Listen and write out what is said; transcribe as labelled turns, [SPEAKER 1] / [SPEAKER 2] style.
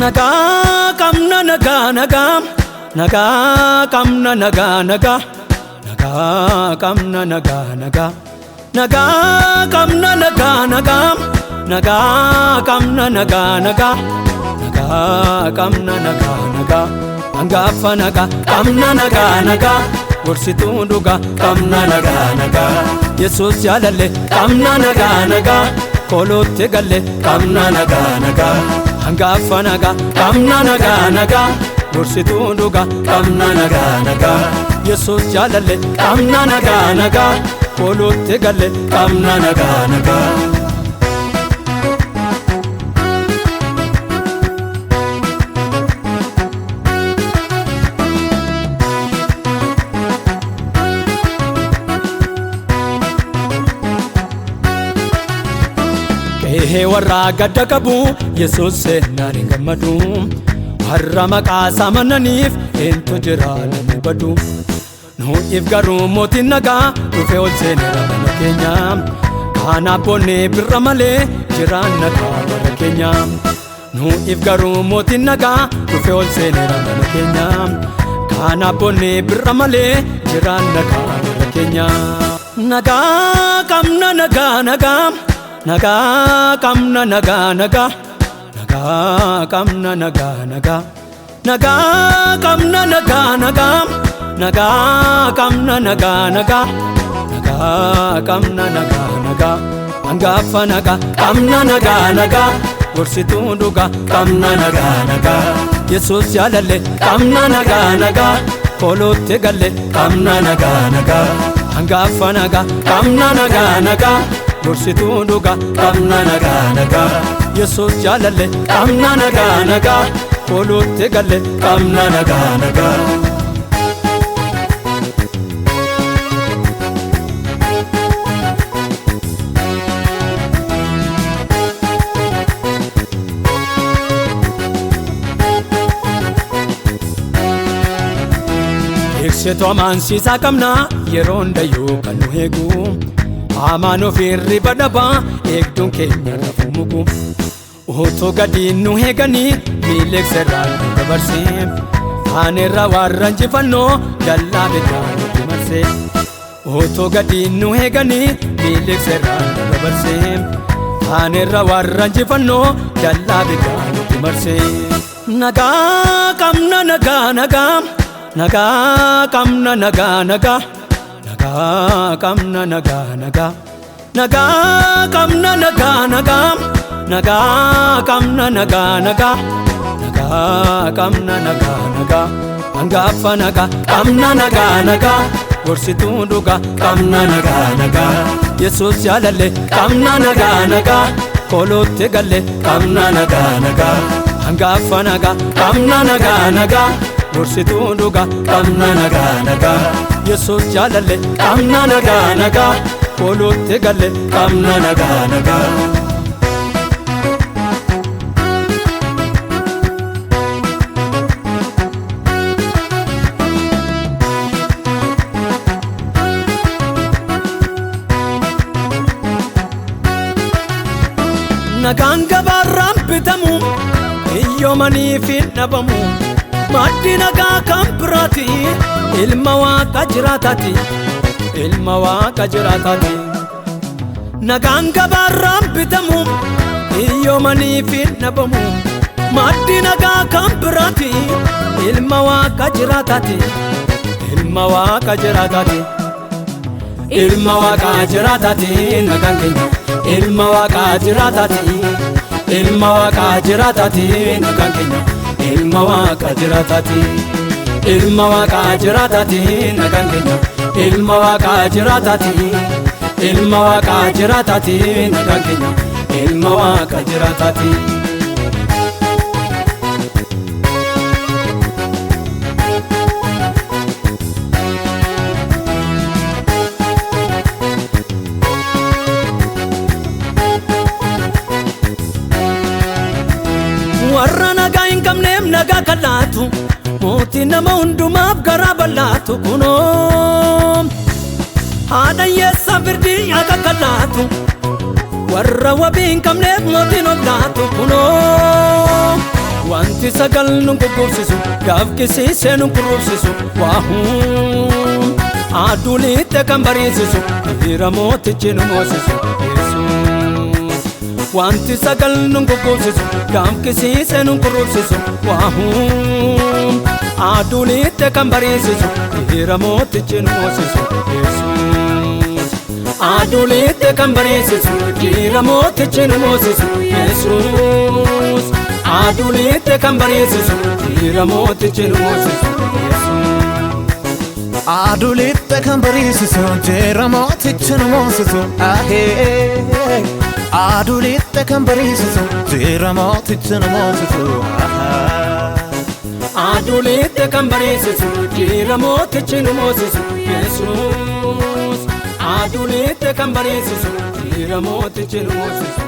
[SPEAKER 1] Nagaa qabna nagaa nagaa nagaa qabna nagaa nagaa nagaa qabna nagaa nagaa nagaa qabna nagaa nagaa nagaa qabna nagaa nagaa nagaa qabna nagaa nagaa hangafa nagaa qabna nagaa nagaa gorsituu dhugaa qabna nagaa nagaa Yesuus jaalalle qabna nagaa nagaa kolootti galle qabna nagaa nagaa hangafa nagaa qabna nagaa nagaa gorsituu dhugaa qabna nagaa nagaa Yesuus jaalalle qabna nagaa nagaa kolootti galle qabna nagaa nagaa. Qe'ee warra gadda qabu Yesuus seenaan hin gammadu. Warra maqaa isaa amananiif eentu jira namni badu. Nuuf garuu mootiin nagaa dhufee ol seeneera mana keenya. Kanaaf boonnee birra malee jiraanna bara keenya. Nuuf garuu mootiin nagaa dhufee ol seeneera mana keenya. Kanaaf boonnee birra malee jiraanna bara keenya. Nagaa qabna nagaa nagaa. Nagaa qabna nagaa nagaa nagaa qabna nagaa nagaa nagaa qabna nagaa nagaa nagaa qabna nagaa nagaa nagaa qabna nagaa nagaa hangafa nagaa qabna nagaa nagaa gorsituu dhugaa qabna nagaa nagaa Yesuus jaalalle qabna nagaa nagaa kolootti galle qabna nagaa nagaa hangafa nagaa qabna nagaa nagaa gorsituu dhugaa qabna nagaa nagaa Yesuus jaalalle qabna nagaa nagaa kolootti galle qabna nagaa nagaa. Eegsituu amansiisaa qabna yeroo hundayyuu kan nu eegu. Hamaan ofirri badhabaa eegduun keenya rafuu mugu. Utuu gadi nu eeganii miileekserraa nu dabarsee. Taanerra warra injifannoo dallaa biddaa nutti marsee. Utuu gadi nu eeganii miileekserraa nu dabarsee. Taanerra warra injifannoo dallaa biddaa nutti marsee. Nagaa qabna nagaa nagaa nagaa qabna nagaa nagaa. Nagaa qabna nagaa nagaa nagaa qabna nagaa nagaa nagaa qabna nagaa nagaa nagaa qabna nagaa nagaa hangafa nagaa qabna nagaa nagaa gorsituu dhugaa qabna nagaa nagaa Yesuus jaalalle qabna nagaa nagaa kolootti galle qabna nagaa nagaa hangafa nagaa qabna nagaa nagaa gorsituu dhugaa qabna nagaa nagaa Yesuus jaalalle qabna nagaa nagaa kolootti galle qabna nagaa nagaa. Nagaan gabaarraan bitamu hiyyoomaniif hin dhabamu. Maddi nagaa kan biraati ilma waaqa jiraataati ilma waaqa jiraataati. Nagaan gabaarraan bitamu hiyyoomaniif hin dhabamu. Maddi nagaa kan biraati ilma waaqa jiraataati ilma waaqa jiraataati. Ilma waaqa jiraataati nagaan keenya ilma waaqa jiraataati ilma waaqa jiraataati nagaan keenya. Ilma waaqa jiraataati ilma waaqa jiraataati nagaan keenya ilma waaqa jiraataati ilma waaqa jiraataati nagaan keenya ilma waaqa jiraataati. Warra nagaa hin qabneef nagaa kan laatu mootii nama hundumaaf garaa bal'aatu kunoo haadha hiyyeessaa firdii akka kan laatu warra wabii hin qabneef mootiin of laatu kunoo Wanti sagal nu gugubsisu, gaafkisiisee nu kurubsisu, waahuu aduu liixxe kan bariisisu, dhiira mootichi nu moosisu Yesuus. Wanti sagal nu gugubsisu, gaafkisiisee nu kurubsisu, waahuu aduu liixxe kan bariisisu, dhiira mootichi nu moosisu Yesuus. Aduu liixxe kan bariisisu, dhiira mootichi nu moosisu Yesuus. Aduu liixxe kan bariisisu, dhiira mootichi nu moosisu Yesuus.
[SPEAKER 2] Aduu lixxe kan bariisisu, jeera mootichi nu moosisu, ahee. Aduu lixxe kan bariisisu, jeera mootichi nu moosisu, ahaa.
[SPEAKER 1] Aduu liixxe kan bariisisu, dhiira mootichi nu moosisu Yesuus. Aduu liixxe kan bariisisu, dhiira mootichi nu moosisu.